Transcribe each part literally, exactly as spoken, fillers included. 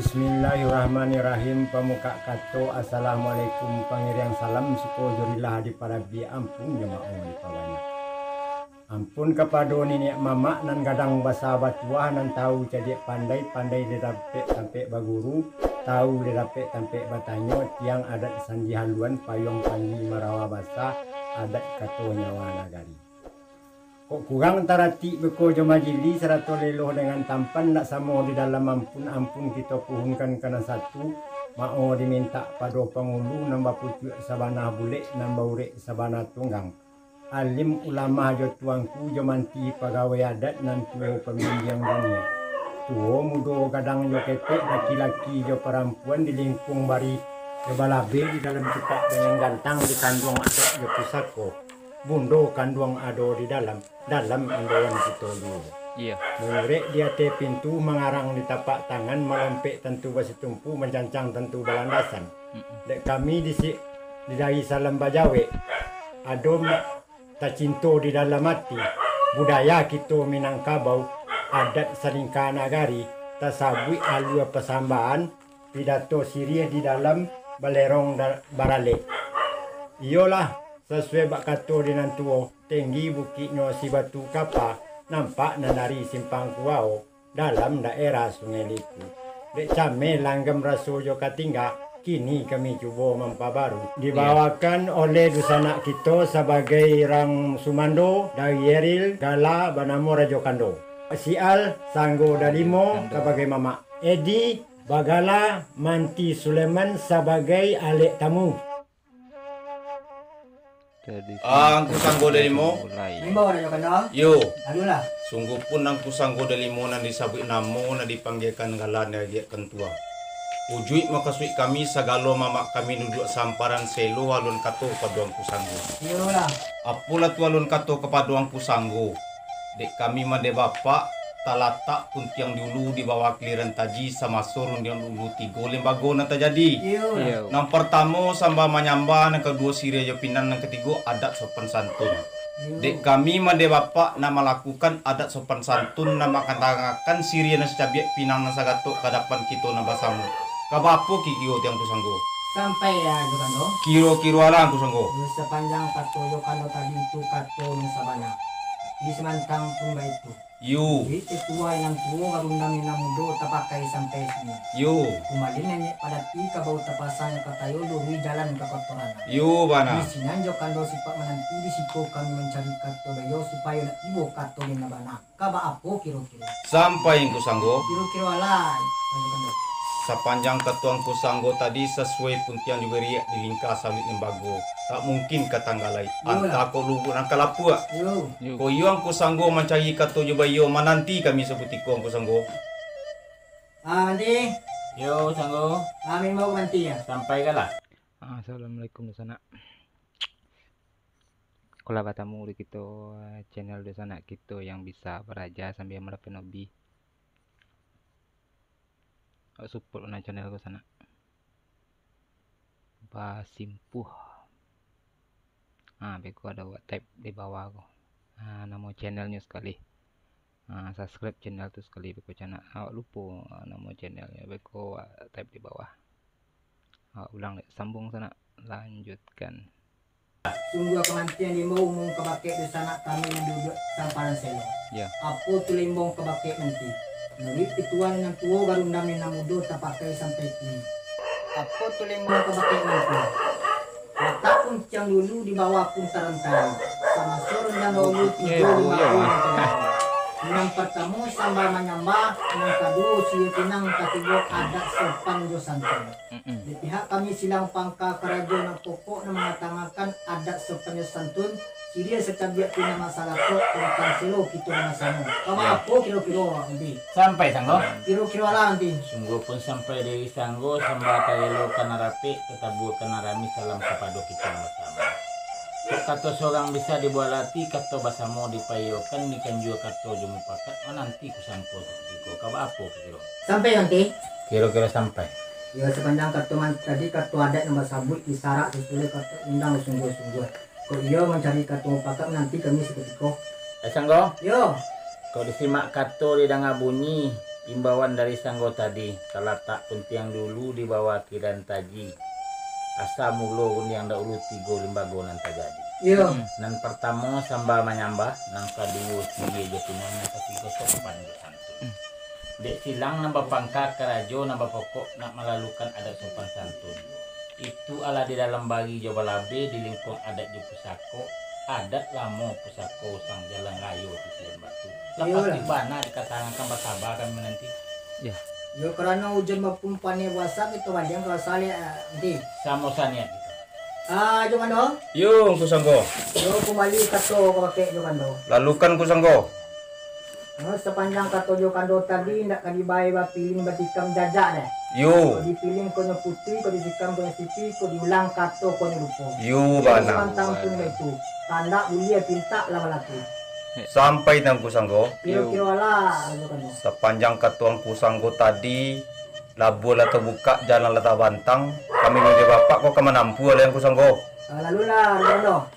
Bismillahirrahmanirrahim. Pamukak kato, assalamualaikum. Pangiriang salam, suko jo rilah diparabiak, ampun jo maoh dipabanyak. Ampun kapado niniak mamak nan gadang basa batuah, nan tawu cadiak pandai, pandai di dapek tampek baguru, tawu di dapek tampek batanyo, tiang adat sandi haluan, payuang panji marawa basa, adat kato nyawa nagari. Kok kurang taratik beko jo majili, sarato leloh dengan tampan, ndak samo di dalam ampun, ampun kito puhunkan ka nan satu, maoh dimintak pado pangulu, nan bapucuak sabana bulek, nan baurek sabana tunggang. Alim ulama jo tuangku, jo manti pagawai adat, nan tuo pambimbiang dunia. Tuo mudo gadang jo ketek, laki-laki jo parampuan, di lingkuang bari jo balabeh, di dalam cupak dengan gantang, di kanduang adat jo pusako. Bundo kanduang ado di dalam, dalam indoan kito juo. Iyo. Mangurek di ateh pintu, mangarang di tapak tangan, malompek tantu basitumpu, mancancang tantu balandasan. Mm-mm. Dek kami di si-, di dari salam bajawek, ado ma-, tacinto di dalam ati, budaya kito Minangkabau, adat salingka nagari, tasabuik alua pasambahan, pidato siriah di dalam balerong da-, baralek. Iyolah, sasuai bak kato di nan tuo, tenggi bukiknyo si Batu Kapa, nampak nan dari Simpang Kuwao, dalam daerah Sungai Liku. Dek cameh langgam raso jo katingga, kini kami cubo mampabaru. Dibawakan oleh dusanak kito sabagai urang sumando dari Yeril, gala banamo Rajo Kando. Sial, Sanggo Dalimo sabagai mamak. Edi, bagala Manti Sulaiman sabagai alek tamu. Jadi, Ah, Angku Sanggo Dalimo. Mulai. Imbau Rajo Kando. Yo. Adulah. Sungguahpun Angku Sanggo Dalimo nan disabuik namo, nan dipanggiakan gala, nan diagiakkan tuah. Ujuik makasuik kami, sagalo mamak kami duduak samparan selo, alun kato kapado Angku Sanggo. Iyolah. Apolah tu alun kato kapado Angku Sanggo? Dek kami mande bapak, talatak puntiang di ulu di bawah kiliran taji samaso rundiang dulu tigo limbago nan tajadi. Iyo. Iyo. Nan partamo samba manyamba, nan kaduo siriah jo pinang, nan katigo adat sopan santun. Iyo. Dek kami mande bapak nak malakukan adat sopan santun, nak makatangakan siriah nan sacabiak pinang nan sagatok ka adapan kito nan basamo. Ka baapo kiro-kiro ti Angku Sanggo? Sampai ya, Angku Sanggo. Kiro-kiro alah, Angku Sanggo. Yo, sapanjang kato Angku Sanggo tadi tu kato nan sabana. Di samantang pun baitu. Yo. Di tetua nan tuo, garundam nan mudo, tapakai sampai kini. Yo. Kumalin nanyek padati, kabau tapasang ka tayo, lurui jalan ka kotoran. Yo, bana. Di sinan jo kando sipak mananti, di siko kami mancari kato baiyo, supayo nak tibo kato nan bana. Ka baapo kiro-kiro? Sampai Angku Sanggo. Kiro-kiro alai, Angku Sanggo. Sapanjang kato Angku Sanggo tadi sasuai puntiang jo biriak di lingka saluik limbago. Tak mungkin ka tanggalai. Iyolah. Antah kok lubuak nan ka lapuak. Iyo. Yo. Kok iyo Angku Sanggo mancari kato jo baiyo, mananti kami sakutiko Angku Sanggo. Ah, manti. Yo, Sanggo. Ah, imbau manti ya. Sampaikanlah. Ah, assalamualaikum, Sanak. Ko lah batamu di kito, eh, channel dunsanak kito yang bisa baraja sambia malapeh hobi. Awak support bana channel ko, Sanak. Basimpuah. Ha, beko ado awak type di bawah ko. Ha, namo channelnyo sakali. Ha, subscribe channel tu sakali beko, Sanak. Awak lupo, ha, namo channelnyo, beko awak type di bawah. Awak ulang dek, sambuang, Sanak. Lanjutkan. Sungguah kamantian imbau umum ka bakeh dunsanak kami nan duduak samparan selo. Ya. Apo tu imbau ka bakeh manti? Nuruik pituah nan tuo, garundam nan mudo tapakai sampai kini. Apo tu imbau ka bakeh manti? Latak puntiang dulu di bawah puntaran tayo. Samaso rundiang dahulu tigo limbago nan tajadi. Nan partamo samba manyamba, nan kaduo siriah pinang, katigo adat sopan jo santun. Mm-mm. Di pihak kami silang pangka karajo nan pokok nan mangatangakan adat sopan jo santun, siriah sacabiak pinang nan sagatok tantang selo kito nan basamo. Ka baapo kiro-kiro, Manti? Sampai, Sanggo. Kiro-kiro alah, Manti. Sungguahpun sampai diri Sanggo, samba tarelo ka nan rapek, tatabua ka nan rami, salam kapado kito nan basamo. Kok kato surang bisa dibualati, kato basamo dipaiyokan, dikanjua kato jo mupakat, mananti kusangko sakutiko. Ka baapo kiro? Sampai, Manti. Kiro-kiro sampai. Yo, sapanjang kato man-, tadi kato adat nan basabuik disarak sasuai kato undang sungguah-sungguah. Kok iyo mancari kato mupakat, mananti kami sakutiko. Eh, Sanggo? Yo. Kok disimak kato didanga bunyi, Imbauan dari sanggo tadi, talatak puntiang dulu di bawah kiran taji. Asa mulo gundiang dahulu tigo limbago nan tajadi. Iyo. Hmm. Nan partamo samba manyambah, nan kaduo siriah jo pinang, nan katigo sopan jo santun. Hmm. Dek silang nan bapangka karajo nan bapokok nak malalukan adat sopan santun. Itu alah di dalam bari jo balabeh, di lingkuang adat jo pusako, adat lamo pusako usang jalan rayo titian batu. Lapas Iyolah. Di bana dikatakan basaba kami mananti. Ya. Yo, karano ujan bapumpania basa, kito bandiang ka basa liak, ah, nanti. Samo saniat kito. Ah, jo kando? Yo, Angku Sanggo. Yo, kumbali kato ka bakeh jo kando. Lalukan, Angku Sanggo. Nah, sapanjang kato jo kando tadi, indak ka dibae bapiling batikam jajak deh. Yo. Kok dipiling konyo putih, kok disikam konyo siti, kok diulang kato konyo lupo. Yo, Jadi, bana. Pantang pun baitu. Kandak buliah pintak lah balaku. Sampai Angku Sanggo. Kiro-kiro alah, ajo kano. Sapanjang kato Angku Sanggo tadi, labuah lah tabukak, jalan lah tabantang, kami mode bapak ko ka manampuah lai Angku Sanggo. Ah, lalu lah, Rono.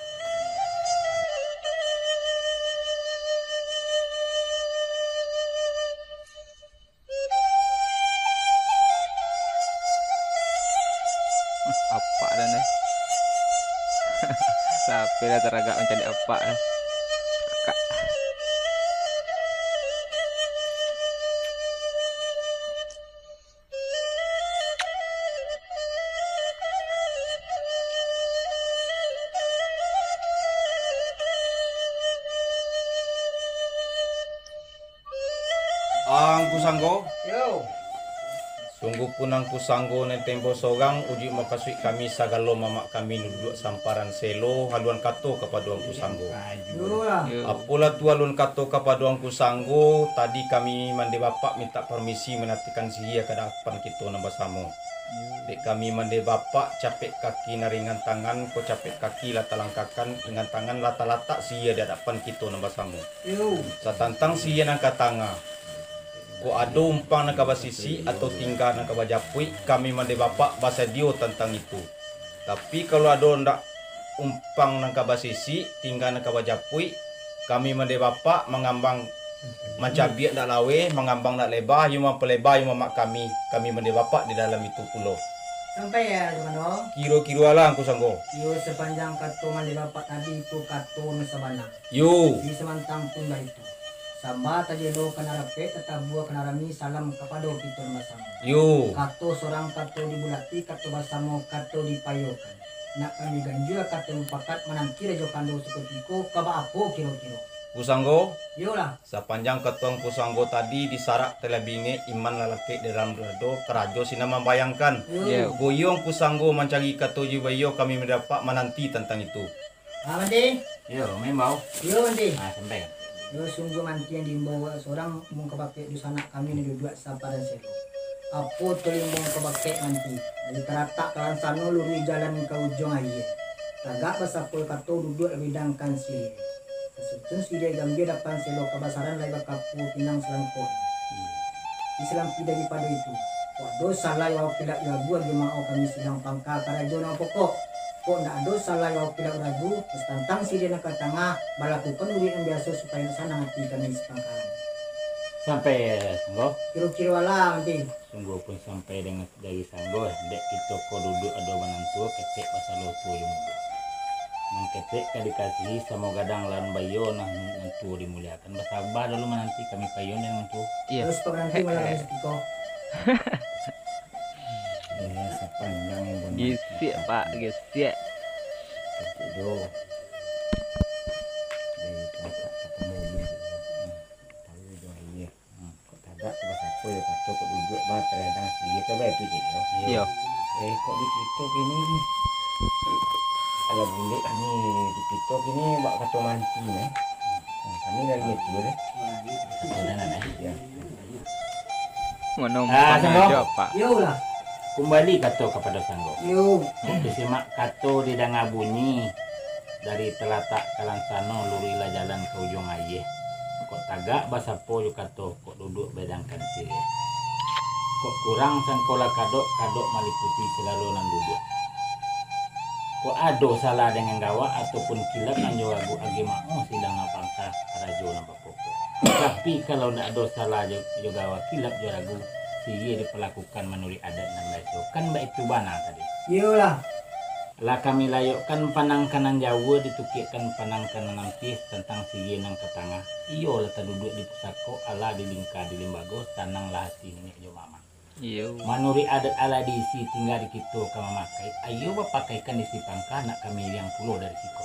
Apak dah ni. Sampai dah taragak mancaliak apak dah. Kakak. Angku Sanggo. Yo. Sungguahpun Angku Sanggo nan tempo sorang, ujuik mukasuik kami sagalo mamak kami duduak samparan selo, haluan kato kapado Angku Sanggo. Yo lah. Yo. Apolah tu haluan kato kapado Angku Sanggo, tadi kami mande bapak mintak parmisi manantikan siriah ka adapan kito nan basamo. Yo. Dek kami mande bapak, capek kaki nan ringan tangan, ko capek kaki lah talangkahkan, ringan tangan lah talatak siriah di adapan kito nan basamo. Yo. Satantang siriah nan ka tangah. Kok ado umpang nan ka basisik, atau tingga nan ka bajapuik, kami mande bapak basadio tantang itu. Tapi, kalau ado ndak umpang nan ka basisik, tingga nan ka bajapuik, kami mande bapak mangambang, mancabiak ndak laweh, mangambang ndak leba, yo mampaleba, yo mamak kami, kami mande bapak di dalam itu pulo. Sampai ya, Rajo Kando? Kiro-kiro alah, Angku Sanggo. Yo, sapanjang kato mande bapak tadi itu kato nan sabana. Yo. Di samantang pun baitu. Samba tajelo ka nan rapek, tatabua ka nan rami, salam kapado kito nan basamo. Yo. Kato sorang kato dibulati, kato basamo kato dipayokan. Nak kami ganjua kato mupakat, mananti Rajo Kando sakutiko, ka baapo kiro-kiro? Angku Sanggo. Yolah. Sapanjang kato Angku Sanggo tadi disarak talabiah ingek, iman lah lakek dalam dado, karajo sinan mambayangkan. Yo. Yo. Goyong Angku Sanggo mancari kato jo baiyo, kami mandapak mananti tantang itu. Ah, Manti? Yo, maimbau. Yo, Manti. Ah, sampai. Yo, sungguah Manti nan diimbau awak sorang, mungko bakeh dunsanak kami nan duduak samparan selo. Apo tu imbau mungko bakeh Manti? Dari taratak ka lansano, luruih jalan ka ujuang aia. Tagak basapo kato, duduak lah baidangkan siriah. Sasusun siriah gambia dapan selo, kabasaran lai bakapua pinang salangkok. Di salampi daripado itu, kok ado salah yo kilap yo abu, agiah maoh kami sidang pangka karajo nan pokok. Kok ndak ado salah yo kilap ragu, satantang siriah nan ka tangah, balakukan ujuik nan biaso, supayo sanang ati kami sapangkalan. Sampai, Sanggo? Kiro-kiro alah, Manti. Sungguahpun sampai dek Sanggo, dek kito ko duduak ado manantu, ketek basalo tuo jo mudo. Nan ketek ka dikasihi samo gadang lawan baiyo, nan, nan tuo dimuliakan. Basaba dulu mananti kami paiyo dek nan tuo. Iyo. Terus pamanti malam sakutiko. Iyo, sapanjang bulan. Gisiak, Pak, gisiak. Tapi do. Dari kakak katamu ni. Tahu do, iyo. Hmm. Kok tagak, kok basapo yo kato, kok duduak, bah, taradang siriah, ka baitu je, yo. Iyo. Eh, kok di kito kini ni? Alah bulek kami di kito kini, bak kato Manti, eh. Nah, kami lagi itu, deh. Kato dah, nah, eh. Yo. Mano Ah, Sanggo. Ajo, Pak. Yolah. Kumbali kato kapado Sanggo. Yo. Kok disimak kato didanga bunyi, dari talatak ka lansano, luruihlah jalan ka ujuang aia. Kok tagak basapo jo kato, kok duduak baidangkan siriah. Kok kurang sangkolah kadok, kadok maliputi sagalo nan duduak. Kok ado salah dengan gawak ataupun kilap nan jo abu, agiah maoh sidang nan pangka, karajo nan bapokok. Tapi, kalau ndak ado salah jo, jo gawa kilap jo ragu, siriah dipalakukan manuruik adat nan biaso. Kan baitu bana tadi? Iyolah. Lah kami layokkan panangkanan Jawa, ditukiakkan panangkanan ampih tantang siriah nan ka tangah. Iyo lah taduduak di pusako, alah di lingka di limbago, sananglah ati niniak jo mamak. Iyo. Manuruik adat alah diisi, tingga di kito ka mamakai. Ayo bapakaikan di sipangka, nak kami iriang pulo dari siko.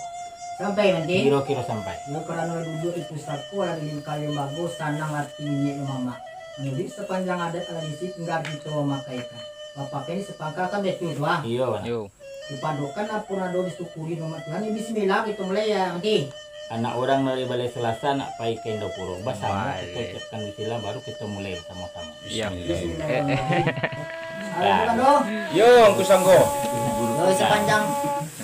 Sampai, Manti? Kiro-kiro sampai. Yo, karano duduak di pusako, alah di lingka limbago, sanang ati niniak jo mamak. Manuruik sapanjang adat alah diisi, tingga di kito mamakaikan. Bapakai di sipangka kan baitu tu, ah. Iyo, bana. Yo. Dipadokan apo nan ado disyukuri nyo umat Tuhan, yo bismillah kito mulai, yo, Manti. Anak urang dari Balai Salasa nak pai ka Indrapuro. Basamo kito ucapkan bismillah, baru kito mulai basamo-samo. Yo. Bismillahirrahmanirrahim. Ayo, Jokando. Yo, Angku Sanggo. Yo, sapanjang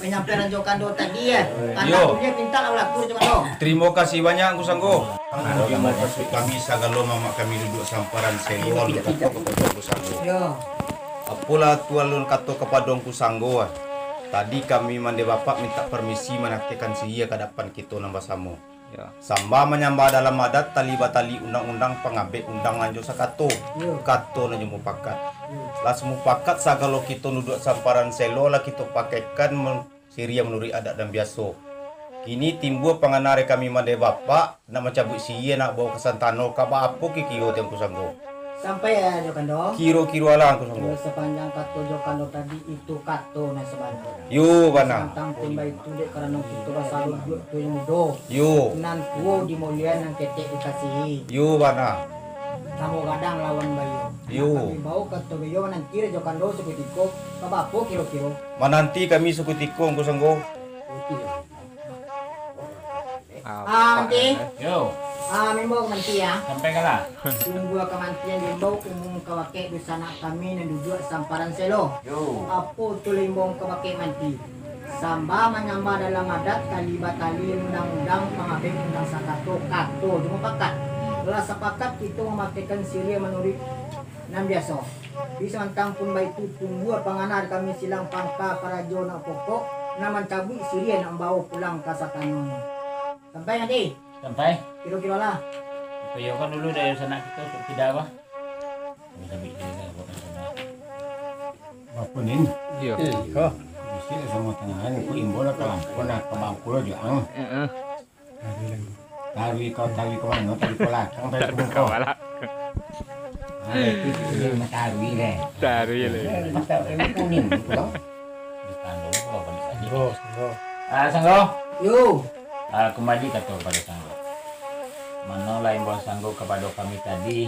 panyampaian Jokando tadi, yo. Yo. Kata kuliah pinta lah balaku, Jokando. Tarimo kasih banyak, Angku Sanggo. Tarimo kasih kami sagalo mamak kami duduak samparan selo, alun kato kapado Angku Sanggo. Yo. Apolah tu alun kato kapado Angku Sanggo, ah. Tadi kami mandeh bapak mintak parmisi manakehkan siriah ka adapan kito nan basamo. Yo. Samba manyamba dalam adat, tali batali undang-undang, pangabek undang nan jo sakato, yo, kato nan jo mupakat. Yo. Lah samupakat sagalo kito duduak samparan selo lah kito pakaikan men-, siriah manuruik adat nan biaso. Kini timbua pangana dari kami mandeh bapak, nak mancabuik siriah, nak bao ka santano, ka baapo kiro-kiro ti Angku Sanggo? Sampai, eh, Jokando. Kiro-kiro alah Angku Sanggo. Yo, sapanjang kato Jokando tadi, itu kato nan sabana. Yo, bana. Tantang pun baitu, dek karano kito basado duduak tu yang mudo. Yo. Nan tuo dimuliakan, nan ketek dikasihi. Yo, bana. Samo gadang lawan bayo. Yo. Nak kami bao kato bayo, mananti dek Jokando sakutiko, ka baapo kiro-kiro? Mananti kami sakutiko, Angku Sanggo. Oke. Ah, Manti. Yo. Ah, maimbau ka Manti, yo. Sampaikanlah. Tunggu ka Manti nan diimbau, umum ka bakeh dunsanak kami nan duduak samparan selo. Yo. Apo tu lah imbau ka bakeh Manti? Samba manyamba dalam adat, tali batali undang-undang, pangabek undang sakato, kato jo mupakat. Lah sapakat kito mamakaikan siriah manuruik nan biaso. Di samantang pun baitu, tunggu pangana dari kami silang pangka karajo nan pokok, nan mancabuik siriah nak mambawo pulang ka satanonyo. Sampai, Manti? Sampai. Kiro-kiro lah. Payokan dulu dari sanak kito, sok kida, bah. Kami sabik kida, bah, kat sana. Bapo, Nin? Iyo. Iyo. Bisi lah samo tangan, ku imbau lah ka lampu, nak ka bangku lo juang. Heeh. Tarui kau, tarui ka mano, tarui ka balakang, tarui ka muko. Ka balakang. Ah, itu sudah matarui deh. Tarui leh. Eh, mata kuning tu, Bang. Di tanduk tu apa ni? Sanggo, Sanggo. Ah, Sanggo. Yo. Ah, kumbali kato kapado Sanggo. Mano lah imbau Sanggo kapado kami tadi,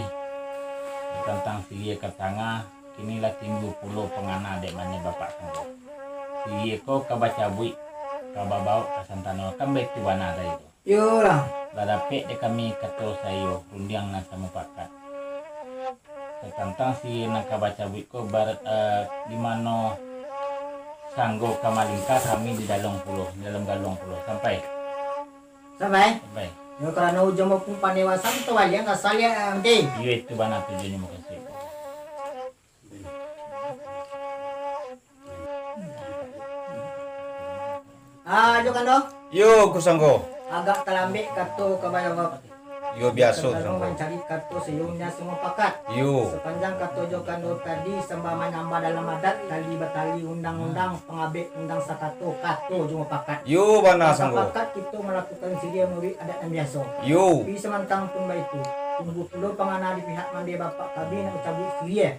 tantang siriah ka tangah, kini lah timbua pulo pangana dek mano bapak Sanggo. Siriah ko ka bacabuik, ka babaok ka santano, kan baitu bana tadi tu. Iyolah. Lah dapek dek kami kato saiyo, rundiang nan samupakat. Tantang siriah nan ka bacabuik ko, barat, eh, di mano Sanggo ka malingka, kami di dalam pulo, di dalam galuang pulo. Sampai? Sampai? Sampai. Yo, karano ujuang bapumpah pandewasan, tawaliang ka saliak, eh, Manti. Iyo, itu bana tujuannyo, makasih. Ah, Jokando. Yo, Angku Sanggo. Agak talambek kato ka bajawab. Yo, biaso, Jokando Sanggo. Mancari kato saiyo nan samupakat. Yo. Sapanjang kato Jokando tadi, samba manyamba dalam adat, tali batali undang-undang, pangabek undang sakato, kato jo mupakat. Yo, bana, Sanggo. Sapakat kito malakukan siriah manuruik adat nan biaso. Yo. Di samantang pun baitu, tunggu pulo pangana di pihak mandeh bapak kami nak mancabuik siriah.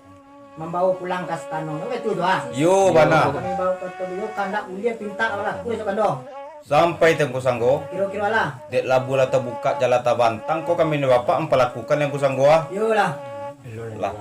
Mambawo pulang ka santano. Kan baitu tu, ah. Yo, bana. Kami bawo kato baiyo, kandak ulia pintak balaku, Jokando. Sampai tu, Angku Sanggo. Kiro-kiro lah. Dek labuah lah tabukak, jalan tabantang, ko kami ni bapak mampalakukan, Angku Sanggo, ah. Yo lah. Lah.